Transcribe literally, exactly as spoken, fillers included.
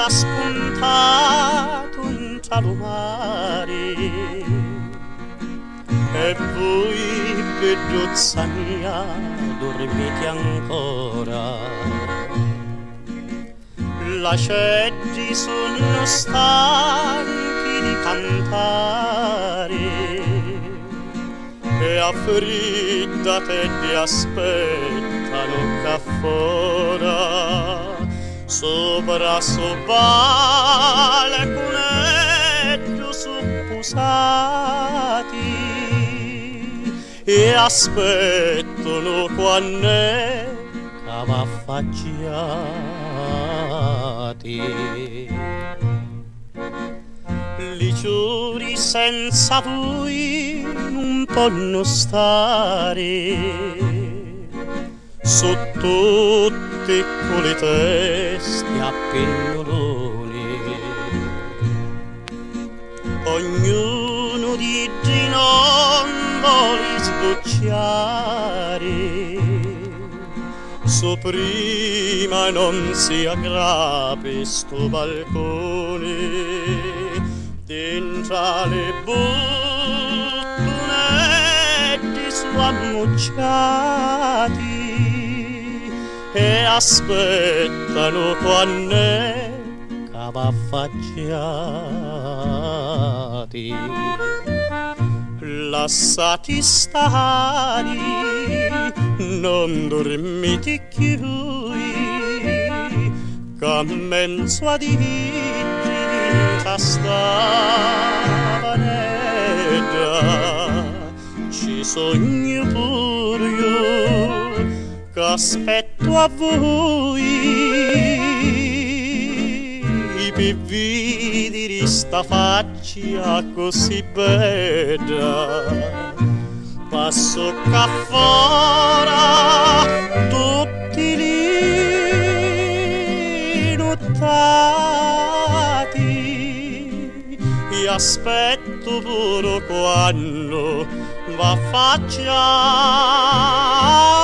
spuntatu ntra lu mari. E vui, bidduzza mia, durmiti ancora. L'aceddi sunnu stanchi di cantari e a fridda teddi aspettanu ccà fora. Supra su balcuneddu su pusati e aspettunu quann'è ca v'affacciati. Li ciuri senza vui nun ponnu stari, su tutti cu li testi a pinnuluni. Ognunu d'iddi non voli sbucciari, su prima non si aggrapi stu balcuni, dintra li buttuneddi su ammucciati e aspettanu quann'è ca v'affacciati. Lassati stari, non durmiti cchiui, ca mmenzu ad iddi dintra sta vanedda ci sugnu puru iu, c'aspettu a vui pi vidiri sta facci accussì bedda. Passu ccà fora tutti li nuttati, e aspettu puru quannu v'affacciati.